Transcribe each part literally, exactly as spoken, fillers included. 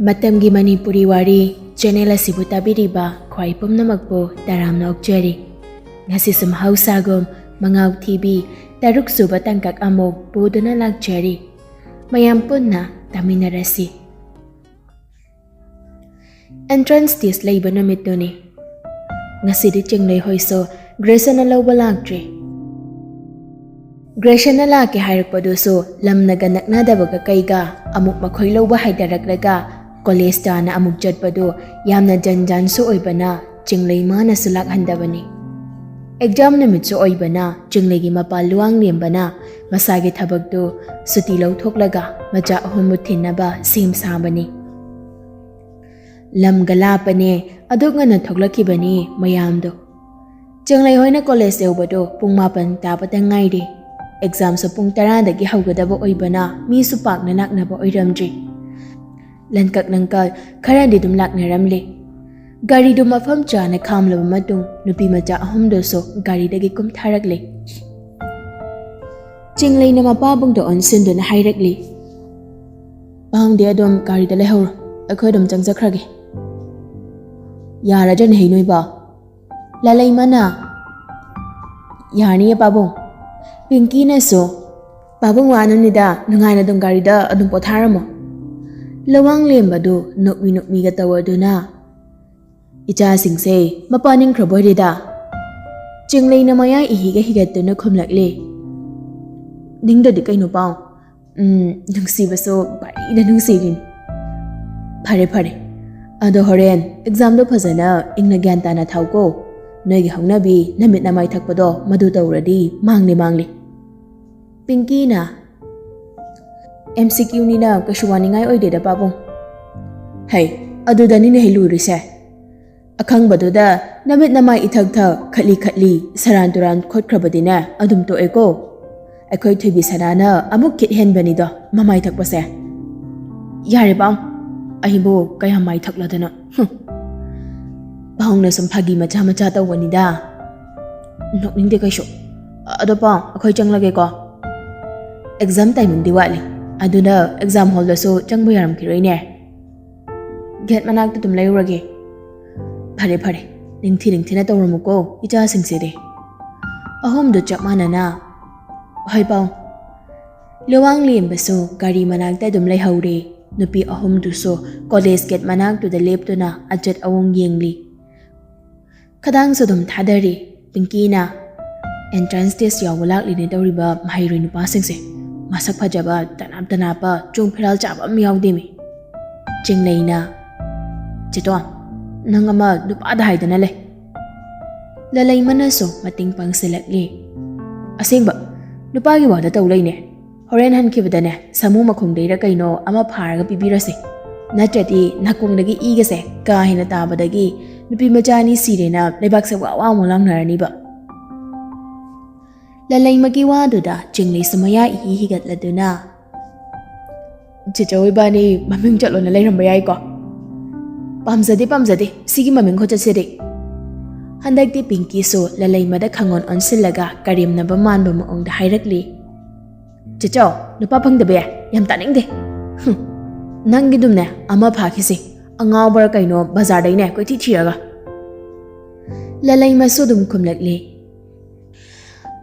ꯃꯇꯝꯒꯤ ꯃꯅꯤꯄꯨꯔꯤ ꯋꯥꯔꯤ ꯆꯦꯅꯦꯜ ꯑꯁꯤꯕꯨ ꯇꯥꯕꯤꯔꯤꯕ ꯈ꯭ꯋꯥꯏ ꯄꯨꯝꯅꯃꯛꯄꯨ ꯇꯔꯥꯝꯅ ꯑꯣꯛꯆꯔꯤ꯫ ꯉꯁꯤꯁꯨ ꯃꯍꯧꯁꯥꯒꯨꯝ ꯃꯉꯥꯎ ꯊꯤꯕꯤ ꯇꯔꯨꯛ ꯁꯨꯕ ꯇꯥꯡꯀꯛ ꯑꯃꯨꯛ ꯄꯨꯗꯨꯅ ꯂꯥꯛꯆꯔꯤ꯫ ꯃꯌꯥꯝ ꯄꯨꯟꯅ ꯇꯥꯃꯤꯟꯅꯔꯁꯤ꯫ ꯑꯦꯟꯇ꯭ꯔꯥꯟꯁ ꯇꯦꯁ ꯂꯩꯕ ꯅꯨꯃꯤꯠꯇꯨꯅꯤ꯫ ꯉꯁꯤꯗꯤ ꯆꯤꯡꯂꯩ ꯍꯣꯏꯁꯨ ꯒ꯭ꯔꯦꯁꯟꯅ ꯂꯧꯕ ꯂꯥꯛꯇ꯭ꯔꯤ꯫ ꯒ꯭ꯔꯦꯁꯟꯅ ꯂꯥꯛꯀꯦ ꯍꯥꯏꯔꯛꯄꯗꯨꯁꯨ ꯂꯝꯅꯒ ꯅꯛꯅꯗꯕꯒ ꯀꯩꯒ ꯑꯃꯨꯛ ꯃꯈꯣꯏ ꯂꯧꯕ ꯍꯥꯏꯊꯔꯛꯂꯒ ꯀꯣꯂꯦꯖ ꯇꯥꯅ ꯑꯃꯨꯛ ꯆꯠꯄꯗꯨ ꯌꯥꯝꯅ ꯖꯟ ꯖꯥꯟꯁꯨ ꯑꯣꯏꯕꯅ ꯆꯤꯡꯂꯩ ꯃꯥꯅꯁꯨ ꯂꯥꯛꯍꯟꯗꯕꯅꯤ꯫ ꯑꯦꯛꯖꯥꯝ ꯅꯨꯃꯤꯠꯁꯨ ꯑꯣꯏꯕꯅ ꯆꯤꯡꯂꯩꯒꯤ ꯃꯄꯥ ꯂꯨꯋꯥꯡꯂꯦꯝꯕꯅ ꯃꯁꯥꯒꯤ ꯊꯕꯛꯇꯨ ꯁꯨꯇꯤ ꯂꯧꯊꯣꯛꯂꯒ ꯃꯆꯥ ꯑꯍꯨꯝꯕꯨ ꯊꯤꯟꯅꯕ ꯁꯦꯝ ꯁꯥꯕꯅꯤ꯫ ꯂꯝꯒ ꯂꯥꯞꯄꯅꯦ, ꯑꯗꯨꯛ ꯉꯟꯅ ꯊꯣꯛꯂꯛꯈꯤꯕꯅꯤ ꯃꯌꯥꯝꯗꯣ꯫ ꯆꯤꯡꯂꯩ ꯍꯣꯏꯅ ꯀꯣꯂꯦꯖ ꯌꯧꯕꯗꯣ ꯄꯨꯡ ꯃꯥꯄꯟ ꯇꯥꯕꯇ ꯉꯥꯏꯔꯤ꯫ ꯑꯦꯛꯖꯥꯝꯁꯨ ꯄꯨꯡ ꯇꯔꯥꯗꯒꯤ ꯍꯧꯒꯗꯕ ꯑꯣꯏꯕꯅ ꯃꯤꯁꯨ ꯄꯥꯛꯅ ꯂꯥꯛꯅꯕ ꯑꯣꯏꯔꯝꯗ꯭ꯔꯤ꯫ ꯂꯟꯀꯛ ꯂꯟꯀꯛ ꯈꯔꯗꯤ ꯑꯗꯨꯝ ꯂꯥꯛꯅꯔꯝꯂꯦ꯫ ꯒꯥꯔꯤꯗꯨ ꯃꯐꯝ ꯆꯥꯅ ꯈꯥꯝꯂꯕ ꯃꯇꯨꯡ ꯅꯨꯄꯤ ꯃꯆꯥ ꯑꯍꯨꯝꯗꯨꯁꯨ ꯒꯥꯔꯤꯗꯒꯤ ꯀꯨꯝꯊꯔꯛꯂꯦ꯫ ꯆꯤꯡꯂꯩꯅ ꯃꯄꯥꯕꯨꯡꯗ ꯑꯣꯟꯁꯤꯟꯗꯨꯅ ꯍꯥꯏꯔꯛꯂꯤ, "ꯄꯥꯕꯨꯡꯗꯤ ꯑꯗꯨꯝ ꯒꯥꯔꯤꯗ ꯂꯩꯍꯧꯔꯣ, ꯑꯩꯈꯣꯏ ꯑꯗꯨꯝ ꯆꯪꯖꯈ꯭ꯔꯒꯦ꯫ ꯌꯥꯔꯗ꯭ꯔꯅꯦ ꯍꯩꯅꯣꯏꯕ?" ꯂꯥꯂꯩꯃꯅ, "ꯌꯥꯔꯅꯤꯌꯦ ꯄꯥꯕꯨꯡ꯫" ꯄꯤꯡꯀꯤꯅꯁꯨ, "ꯄꯥꯕꯨꯡ ꯋꯥꯅꯨꯅꯤꯗ, ꯅꯨꯡꯉꯥꯏꯅ ꯑꯗꯨꯝ ꯒꯥꯔꯤꯗ ꯑꯗꯨꯝ ꯄꯣꯊꯥꯔꯝꯃꯣ꯫" ꯂꯨꯋꯥꯡꯂꯦꯝꯕꯗꯨ ꯅꯣꯛꯃꯤ ꯅꯣꯛꯃꯤꯒ ꯇꯧꯔꯗꯨꯅ, "ꯏꯆꯥꯁꯤꯡꯁꯦ ꯃꯄꯥ ꯅꯤꯡꯈ꯭ꯔꯕꯣꯏꯔꯦꯗ?" ꯆꯤꯡꯂꯩꯅ ꯃꯌꯥ ꯏꯍꯤꯒ ꯍꯤꯒꯠꯇꯨꯅ ꯈꯨꯝꯂꯛꯂꯦ, "ꯅꯤꯡꯗꯗꯤ ꯀꯩꯅꯣ ꯄꯥꯎ? ꯎꯝ, ꯅꯨꯡꯁꯤꯕꯁꯨ ꯚꯥꯔꯤꯗ ꯅꯨꯡꯁꯤꯔꯤꯅꯤ꯫ ꯐꯔꯦ, ꯐꯔꯦ꯫ ꯑꯗꯣ ꯍꯣꯔꯦꯟ ꯑꯦꯛꯖꯥꯝꯗꯣ ꯐꯖꯅ ꯏꯪꯅ ꯒ꯭ꯌꯥꯟ ꯇꯥꯅ ꯊꯥꯎꯀꯣ꯫ ꯅꯣꯏꯒꯤ ꯍꯧꯅꯕꯤ ꯅꯃꯤꯠ ꯅꯃꯥꯏ ꯊꯛꯄꯗꯣ ꯃꯗꯨ ꯇꯧꯔꯗꯤ ꯃꯥꯡꯂꯤ, ꯃꯥꯡꯂꯤ꯫" ꯄꯤꯡꯀꯤꯅ, "ꯑꯦꯝ ꯁꯤ ꯀ꯭ꯌꯨꯅꯤꯅ ꯀꯩꯁꯨ ꯋꯥꯅꯤꯡꯉꯥꯏ ꯑꯣꯏꯗꯦꯗ ꯄꯥꯕꯨꯡ꯫" "ꯍꯩ, ꯑꯗꯨꯗꯅꯤꯅꯦ ꯍꯩ ꯂꯨꯔꯤꯁꯦ꯫ ꯑꯈꯪꯕꯗꯨꯗ ꯅꯃꯤꯠ ꯅꯃꯥꯏ ꯏꯊꯛ ꯊꯛ, ꯈꯠꯂꯤ ꯈꯠꯂꯤ, ꯁꯔꯥꯟ ꯇꯨꯔꯥꯟ ꯈꯣꯠꯈ꯭ꯔꯕꯗꯤꯅꯦ ꯑꯗꯨꯝ ꯇꯣꯛꯑꯦꯀꯣ꯫ ꯑꯩꯈꯣꯏ ꯊꯣꯏꯕꯤ ꯁꯅꯥꯅ ꯑꯃꯨꯛ ꯈꯤꯠ ꯍꯦꯟꯕꯅꯤꯗꯣ ꯃꯃꯥꯏ ꯊꯛꯄꯁꯦ꯫" "ꯌꯥꯔꯦ ꯄꯥꯎ, ꯑꯩꯕꯨ ꯀꯌꯥꯝ ꯃꯥꯏ ꯊꯛꯂꯗꯅ꯫ ꯍꯨꯝ꯫ ꯄꯥꯎꯅ ꯁꯨꯝ ꯐꯥꯒꯤ ꯃꯆꯥ ꯃꯆꯥ ꯇꯧꯕꯅꯤꯗ꯫ ꯅꯣꯛꯅꯤꯡꯗꯦ ꯀꯩꯁꯨ꯫ ꯑꯗꯣ ꯄꯥꯎ, ꯑꯩꯈꯣꯏ ꯆꯪꯂꯒꯦꯀꯣ꯫ ꯑꯦꯛꯖꯥꯝ ꯇꯥꯏꯃꯤꯡꯗꯤ ꯋꯥꯠꯂꯤ, ꯑꯗꯨꯅ ꯑꯦꯛꯖꯥꯝ ꯍꯣꯜꯗꯁꯨ ꯆꯪꯕ ꯌꯥꯔꯝꯈꯤꯔꯣꯏꯅꯦ꯫" ꯒꯦꯠ ꯃꯅꯥꯛꯇ ꯑꯗꯨꯝ ꯂꯩꯔꯨꯔꯒꯦ꯫ ꯐꯔꯦ ꯐꯔꯦ, ꯅꯤꯡꯊꯤ ꯅꯤꯡꯊꯤꯅ ꯇꯧꯔꯝꯃꯨꯀꯣ ꯏꯆꯥꯁꯤꯡꯁꯤꯗꯤ꯫ ꯑꯍꯨꯝꯗꯨ ꯆꯞ ꯃꯥꯟꯅꯅ, ꯍꯣꯏ ꯄꯥꯎ꯫ ꯂꯨꯋꯥꯡ ꯂꯦꯝꯕꯁꯨ ꯒꯥꯔꯤ ꯃꯅꯥꯛꯇ ꯑꯗꯨꯝ ꯂꯩꯍꯧꯔꯦ꯫ ꯅꯨꯄꯤ ꯑꯍꯨꯝꯗꯨꯁꯨ ꯀꯣꯂꯦꯖ ꯒꯦꯠ ꯃꯅꯥꯛꯇꯨꯗ ꯂꯦꯞꯇꯨꯅ ꯑꯖꯠ ꯑꯋꯣꯡ ꯌꯦꯡꯂꯤ꯫ ꯈꯗꯥꯡꯁꯨ ꯑꯗꯨꯝ ꯊꯥꯗꯔꯤ꯫ ꯄꯤꯡꯀꯤꯅ, "ꯑꯦꯟꯇ꯭ꯔꯥꯟꯁ ꯇꯦꯁ ꯌꯥꯎꯕ ꯂꯥꯛꯂꯤꯅꯦ ꯇꯧꯔꯤꯕ ꯃꯍꯩꯔꯣꯏ ꯅꯨꯄꯥꯁꯤꯡꯁꯦ꯫ ꯃꯁꯛ ꯐꯖꯕ, ꯇꯅꯥꯞ ꯇꯅꯥꯞꯄ, ꯆꯣꯡ ꯐꯤꯔꯥꯜ ꯆꯥꯕ ꯑꯃ ꯌꯥꯎꯗꯦꯃꯤ꯫" ꯆꯤꯡꯂꯩꯅ, "ꯆꯦꯇꯣꯝ, ꯅꯪ ꯑꯃ ꯅꯨꯄꯥꯗ ꯍꯥꯏꯗꯅ ꯂꯩ꯫" ꯂꯂꯩꯃꯅꯁꯨ ꯃꯇꯦꯡ ꯄꯥꯡꯁꯤꯜꯂꯛꯂꯤ꯫ "ꯑꯁꯦꯡꯕ, ꯅꯨꯄꯥꯒꯤ ꯋꯥꯗ ꯇꯧ ꯂꯩꯅꯦ꯫ ꯍꯣꯔꯦꯟ ꯍꯟꯈꯤꯕꯗꯅꯦ, ꯁꯥꯃꯨ ꯃꯈꯣꯡꯗꯩꯔ ꯀꯩꯅꯣ ꯑꯃ ꯐꯥꯔꯒ ꯄꯤꯕꯤꯔꯁꯦ꯫ ꯅꯠꯇ꯭ꯔꯗꯤ ꯅꯥꯀꯣꯡꯗꯒꯤ ꯏꯒꯁꯦ ꯀꯥ ꯍꯦꯟꯅ ꯇꯥꯕꯗꯒꯤ ꯅꯨꯄꯤ ꯃꯆꯥ ꯑꯅꯤ ꯁꯤꯔꯦꯅ ꯂꯩꯕꯥꯛꯁꯦ ꯋꯥ ꯋꯥ ꯑꯃꯨꯛ ꯂꯥꯎꯅꯔꯅꯤꯕ꯫" ꯂꯂꯩꯃꯒꯤ ꯋꯥꯗꯨꯗ ꯆꯤꯡꯂꯩꯁꯨ ꯃꯌꯥ ꯏꯍꯤ ꯍꯤꯒꯠꯂꯗꯨꯅ, "ꯆꯦꯆꯧ ꯏꯕꯥꯅꯤ ꯃꯃꯤꯡ ꯆꯠꯂꯣꯅ ꯂꯩꯔꯝꯕ ꯌꯥꯏꯀꯣ꯫ ꯄꯥꯝꯖꯗꯦ, ꯄꯥꯝꯖꯗꯦ ꯁꯤꯒꯤ ꯃꯃꯤꯡ ꯈꯣꯠꯆꯠꯁꯤꯗꯤ꯫" ꯍꯟꯗꯛꯇꯤ ꯄꯤꯡꯀꯤꯁꯨ ꯂꯂꯩꯃꯗ ꯈꯪꯑꯣꯟ ꯑꯣꯟꯁꯤꯜꯂꯒ ꯀꯔꯦꯝꯅꯕ ꯃꯥꯟꯕ ꯃꯑꯣꯡꯗ ꯍꯥꯏꯔꯛꯂꯤ꯫ "ꯆꯦꯆꯧ, ꯅꯨꯄꯥ ꯐꯪꯗꯕ ꯌꯥꯏ, ꯌꯥꯝ ꯇꯥꯅꯤꯡꯗꯦ꯫ ꯍꯨꯝ, ꯅꯪꯒꯤꯗꯨꯝꯅꯦ ꯑꯃ ꯐꯥꯈꯤꯁꯤ, ꯑꯉꯥꯎꯕꯔ ꯀꯩꯅꯣ ꯕꯖꯥꯔꯗꯩꯅꯦ ꯀꯣꯏꯊꯤ ꯊꯤꯔꯒ꯫" ꯂꯂꯩꯃꯁꯨ ꯑꯗꯨꯝ ꯈꯨꯝꯂꯛꯂꯤ꯫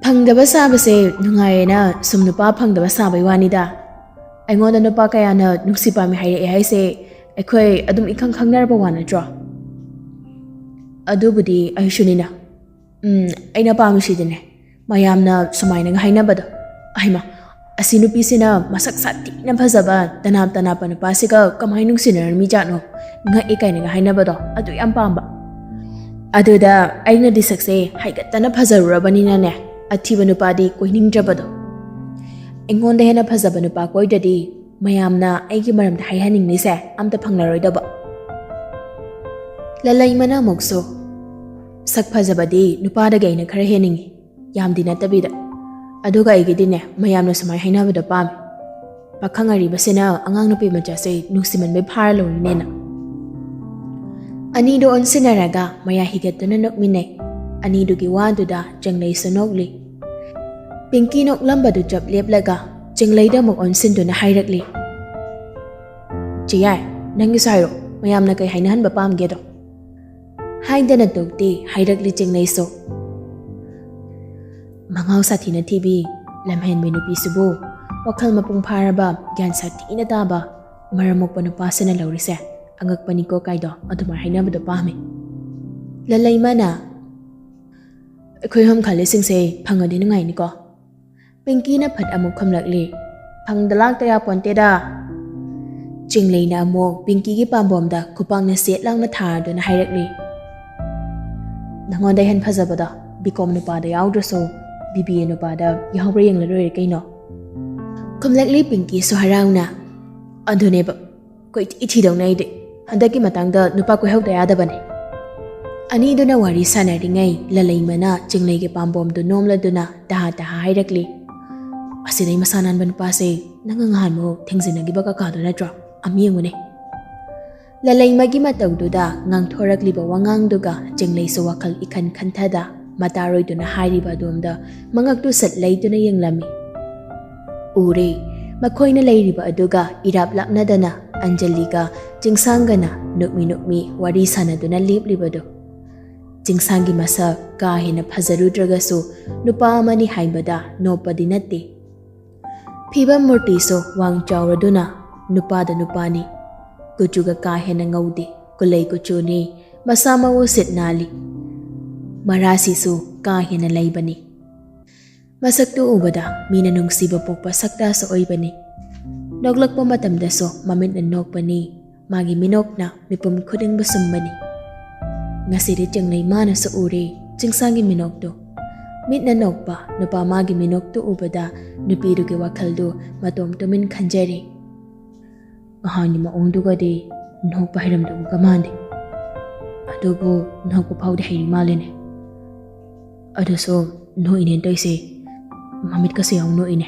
"ꯐꯪꯗꯕ ꯁꯥꯕꯁꯦ ꯅꯨꯡꯉꯥꯏꯌꯦꯅ ꯁꯨꯝ ꯅꯨꯄꯥ ꯐꯪꯗꯕ ꯁꯥꯕꯩ ꯋꯥꯅꯤꯗ꯫ ꯑꯩꯉꯣꯟꯗ ꯅꯨꯄꯥ ꯀꯌꯥꯅ ꯅꯨꯡꯁꯤ ꯄꯥꯝꯃꯤ ꯍꯥꯏꯔꯛꯑꯦ ꯍꯥꯏꯁꯦ ꯑꯩꯈꯣꯏ ꯑꯗꯨꯝ ꯏꯈꯪ ꯈꯪꯅꯔꯕ ꯋꯥ ꯅꯠꯇ꯭ꯔꯣ?" "ꯑꯗꯨꯕꯨꯗꯤ ꯑꯩꯁꯨꯅꯤꯅ꯫ ꯎꯝ, ꯑꯩꯅ ꯄꯥꯝꯃꯤꯁꯤꯗꯤꯅꯦ, ꯃꯌꯥꯝꯅ ꯁꯨꯃꯥꯏꯅꯒ ꯍꯥꯏꯅꯕꯗꯣ, ꯍꯩꯃꯥ, ꯑꯁꯤ ꯅꯨꯄꯤꯁꯤꯅ ꯃꯁꯛ ꯁꯥꯊꯤꯅ ꯐꯖꯕ ꯇꯅꯥꯞ ꯇꯅꯥꯞꯄ ꯅꯨꯄꯥꯁꯤꯒ ꯀꯃꯥꯏꯅ ꯅꯨꯡꯁꯤꯅꯔꯝꯃꯤꯖꯥꯠꯅꯣ, ꯉꯛꯑꯦ" ꯀꯥꯏꯅꯒ ꯍꯥꯏꯅꯕꯗꯣ, ꯑꯗꯨ ꯌꯥꯝ ꯄꯥꯝꯕ꯫ ꯑꯗꯨꯗ ꯑꯩꯅꯗꯤ ꯁꯛꯁꯦ ꯍꯥꯏꯒꯠꯇꯅ ꯐꯖꯔꯨꯔꯕꯅꯤꯅꯅꯦ, ꯑꯊꯤꯕ ꯅꯨꯄꯥꯗꯤ ꯀꯣꯏꯅꯤꯡꯗ꯭ꯔꯕꯗꯣ꯫ ꯑꯩꯉꯣꯟꯗ ꯍꯦꯟꯅ ꯐꯖꯕ ꯅꯨꯄꯥ ꯀꯣꯏꯗ꯭ꯔꯗꯤ ꯃꯌꯥꯝꯅ ꯑꯩꯒꯤ ꯃꯔꯝꯗ ꯍꯥꯏꯍꯟꯅꯤꯡꯂꯤꯁꯦ ꯑꯝꯇ ꯐꯪꯂꯔꯣꯏꯗꯕ꯫ ꯂꯂꯩꯃꯅ ꯑꯃꯨꯛꯁꯨ, "ꯁꯛ ꯐꯖꯕꯗꯤ ꯅꯨꯄꯥꯗꯒꯤ ꯑꯩꯅ ꯈꯔ ꯍꯦꯟꯅꯤꯡꯉꯤ, ꯌꯥꯝꯗꯤ ꯅꯠꯇꯕꯤꯗ꯫ ꯑꯗꯨꯒ ꯑꯩꯒꯤꯗꯤꯅꯦ, ꯃꯌꯥꯝꯅ ꯁꯨꯃꯥꯏ ꯍꯥꯏꯅꯕꯗꯣ ꯄꯥꯝꯃꯤ꯫ ꯄꯥꯈꯪ ꯑꯔꯤꯕꯁꯤꯅ ꯑꯉꯥꯡ ꯅꯨꯄꯤ ꯃꯆꯥꯁꯦ ꯅꯨꯡꯁꯤꯃꯟꯕꯩ ꯐꯥꯔ ꯂꯧꯔꯤꯅꯦꯅ꯫" ꯑꯅꯤꯗꯨ ꯑꯣꯟꯁꯤꯟꯅꯔꯒ ꯃꯌꯥ ꯍꯤꯒꯠꯇꯨꯅ ꯅꯣꯛꯃꯤꯟꯅꯩ꯫ ꯑꯅꯤꯗꯨꯒꯤ ꯋꯥꯗꯨꯗ ꯆꯤꯡꯂꯩꯁꯨ ꯅꯣꯛꯂꯤ꯫ ꯄꯤꯡꯀꯤ ꯅꯣꯛꯂꯝꯕꯗꯨ ꯆꯞ ꯂꯦꯞꯂꯒ ꯆꯤꯡꯂꯩꯗ ꯑꯃꯨꯛ ꯑꯣꯟꯁꯤꯟꯗꯨꯅ ꯍꯥꯏꯔꯛꯂꯤ, "ꯆꯦꯌꯥꯏ, ꯅꯪꯒꯤꯁꯨ ꯍꯥꯏꯔꯣ꯫ ꯃꯌꯥꯝꯅ ꯀꯩ ꯍꯥꯏꯅꯍꯟꯕ ꯄꯥꯝꯒꯦꯗꯣ?" ꯍꯥꯏꯗꯅ ꯇꯣꯛꯇꯦ ꯍꯥꯏꯔꯛꯂꯤ ꯆꯤꯡꯂꯩꯁꯨ꯫ ꯃꯉꯥꯎ ꯁꯥꯊꯤꯅ ꯊꯤꯕꯤ ꯂꯝꯍꯦꯟꯕꯤ ꯅꯨꯄꯤꯁꯤꯕꯨ ꯋꯥꯈꯜ ꯃꯄꯨꯡ ꯐꯥꯔꯕ, ꯒ꯭ꯌꯥꯟ ꯁꯥꯊꯤꯅ ꯇꯥꯕ, ꯃꯔꯝ ꯃꯣꯛꯄ ꯅꯨꯄꯥꯁꯤꯅ ꯂꯧꯔꯤꯁꯦ ꯑꯉꯛꯄꯅꯤꯀꯣ ꯀꯥꯏꯗꯣ ꯑꯗꯨꯃꯥꯏꯅ ꯍꯥꯏꯅꯕꯗꯣ ꯄꯥꯝꯃꯤ꯫ ꯂꯂꯩꯃꯅ, "ꯑꯩꯈꯣꯏ ꯑꯍꯨꯝ ꯈꯜꯂꯤꯁꯤꯡꯁꯦ ꯐꯪꯉꯗꯤ ꯅꯨꯡꯉꯥꯏꯅꯤꯀꯣ?" ꯄꯤꯡꯀꯤꯅ ꯐꯠ ꯑꯃꯨꯛ ꯈꯨꯝꯂꯛꯂꯤ, "ꯐꯪꯗ ꯂꯥꯛꯇ ꯌꯥꯄꯣꯟꯇꯦꯗ!" ꯆꯤꯡꯂꯩꯅ ꯑꯃꯨꯛ ꯄꯤꯡꯀꯤꯒꯤ ꯄꯥꯝꯕꯣꯝꯗ ꯈꯨꯄꯥꯛꯅ ꯁꯦꯠ ꯂꯥꯎꯅ ꯊꯥꯔꯗꯨꯅ ꯍꯥꯏꯔꯛꯂꯤ, "ꯅꯉꯣꯟꯗ ꯍꯦꯟ ꯐꯖꯕꯗꯣ ꯕꯤꯀꯣꯝ ꯅꯨꯄꯥꯗ ꯌꯥꯎꯗ꯭ꯔꯁꯨ ꯕꯤꯕꯤꯑꯦ ꯅꯨꯄꯥꯗ ꯌꯥꯎꯕ꯭ꯔꯥ ꯌꯦꯡꯂ ꯂꯣꯏꯔꯦ ꯀꯩꯅꯣ?" ꯈꯨꯝꯂꯛꯂꯤ ꯄꯤꯡꯀꯤꯁꯨ ꯍꯔꯥꯎꯅ, "ꯑꯗꯨꯅꯦꯕ, ꯀꯣꯏꯊꯤ ꯊꯤꯗꯧꯅꯦ ꯑꯩꯗꯤ꯫ ꯍꯟꯗꯛꯀꯤ ꯃꯇꯥꯡꯗ ꯅꯨꯄꯥ ꯀꯣꯏꯍꯧꯗ ꯌꯥꯗꯕꯅꯦ꯫" ꯑꯅꯤꯗꯨꯅ ꯋꯥꯔꯤ ꯁꯥꯟꯅꯔꯤꯉꯩ ꯂꯂꯩꯃꯅ ꯆꯤꯡꯂꯩꯒꯤ ꯄꯥꯝꯕꯣꯝꯗꯨ ꯅꯣꯝꯂꯗꯨꯅ ꯇꯍꯥ ꯇꯍꯥ ꯍꯥꯏꯔꯛꯂꯤ, "ꯑꯁꯤꯗꯩ ꯃꯁꯥ ꯅꯥꯟꯕ ꯅꯨꯄꯥꯁꯦ ꯅꯪꯒ ꯉꯍꯥꯟꯃꯨꯛ ꯊꯦꯡꯖꯤꯟꯅꯈꯤꯕ ꯀꯀꯥꯗꯣ ꯅꯠꯇ꯭ꯔꯣ? ꯑꯝ ꯌꯦꯡꯉꯨꯅꯦ꯫" ꯂꯂꯩꯃꯒꯤ ꯃꯇꯧꯗꯨꯗ ꯉꯥꯡꯊꯣꯔꯛꯂꯤꯕ ꯋꯥꯉꯥꯡꯗꯨꯒ ꯆꯤꯡꯂꯩꯁꯨ ꯋꯥꯈꯜ ꯏꯈꯟ ꯈꯟꯊꯗ ꯃꯇꯥꯔꯣꯏꯗꯨꯅ ꯍꯥꯏꯔꯤꯕ ꯑꯗꯣꯝꯗ ꯃꯉꯛꯇꯨ ꯁꯠ ꯂꯩꯗꯨꯅ ꯌꯦꯡꯂꯝꯃꯤ꯫ ꯎꯔꯦ, ꯃꯈꯣꯏꯅ ꯂꯩꯔꯤꯕ ꯑꯗꯨꯒ ꯏꯔꯥꯞ ꯂꯥꯞꯅꯗꯅ ꯑꯟꯖꯂꯤꯒ ꯆꯤꯡꯁꯥꯡꯒꯅ ꯅꯨꯛꯃꯤ ꯅꯨꯛꯃꯤ ꯋꯥꯔꯤ ꯁꯥꯟꯅꯗꯨꯅ ꯂꯦꯞꯂꯤꯕꯗꯨ꯫ ꯆꯤꯡꯁꯥꯡꯒꯤ ꯃꯁꯛ ꯀꯥ ꯍꯦꯟꯅ ꯐꯖꯔꯨꯗ꯭ꯔꯒꯁꯨ ꯅꯨꯄꯥ ꯑꯃꯅꯤ ꯍꯥꯏꯕꯗ ꯅꯣꯞꯄꯗꯤ ꯅꯠꯇꯦ꯫ ꯐꯤꯕꯝ ꯃꯨꯔꯇꯤꯁꯨ ꯋꯥꯡ ꯆꯥꯎꯔꯗꯨꯅ ꯅꯨꯄꯥꯗ ꯅꯨꯄꯥꯅꯤ꯫ ꯀꯨꯆꯨꯒ ꯀꯥ ꯍꯦꯟꯅ ꯉꯧꯗꯦ, ꯀꯨꯂꯩ ꯀꯨꯆꯨꯅꯤ꯫ ꯃꯁꯥ ꯃꯎ ꯁꯤꯠ ꯅꯥꯜꯂꯤ꯫ ꯃꯔꯥꯁꯤꯁꯨ ꯀꯥ ꯍꯦꯟꯅ ꯂꯩꯕꯅꯤ꯫ ꯃꯁꯛꯇꯨ ꯎꯕꯗ ꯃꯤꯅ ꯅꯨꯡꯁꯤꯕ ꯄꯣꯛꯄ ꯁꯛꯇꯥꯁꯨ ꯑꯣꯏꯕꯅꯤ꯫ ꯅꯣꯛꯂꯛꯄ ꯃꯇꯝꯗꯁꯨ ꯃꯃꯤꯠꯅ ꯅꯣꯛꯄꯅꯤ꯫ ꯃꯥꯒꯤ ꯃꯤꯅꯣꯛꯅ ꯃꯤꯄꯨꯝ ꯈꯨꯗꯤꯡꯕꯨ ꯁꯨꯝꯕꯅꯤ꯫ ꯉꯁꯤꯗꯤ ꯆꯤꯡꯂꯩ ꯃꯥꯅꯁꯨ ꯎꯔꯦ ꯆꯤꯡꯁꯥꯡꯒꯤ ꯃꯤꯅꯣꯛꯇꯨ꯫ ꯃꯤꯠꯅ ꯅꯣꯛꯄ ꯅꯨꯄꯥ ꯃꯥꯒꯤ ꯃꯤꯅꯣꯛꯇꯨ ꯎꯕꯗ ꯅꯨꯄꯤꯗꯨꯒꯤ ꯋꯥꯈꯜꯗꯨ ꯃꯇꯣꯝ ꯇꯨꯃꯤꯟ ꯈꯟꯖꯔꯦ꯫ ꯅꯍꯥꯟꯒꯤ ꯃꯑꯣꯡꯗꯨꯒꯗꯤ ꯅꯣꯛꯄ ꯍꯩꯔꯝꯗꯧꯒ ꯃꯥꯟꯗꯦ꯫ ꯑꯗꯨꯕꯨ ꯅꯣꯛꯄ ꯐꯥꯎꯗꯤ ꯍꯩꯔꯤ ꯃꯥꯜꯂꯦꯅꯦ꯫ ꯑꯗꯨꯁꯨ ꯅꯣꯛꯏꯅꯦ ꯇꯧꯏꯁꯦ, ꯃꯃꯤꯠꯀꯁꯨ ꯌꯥꯎ ꯅꯣꯛꯏꯅꯦ꯫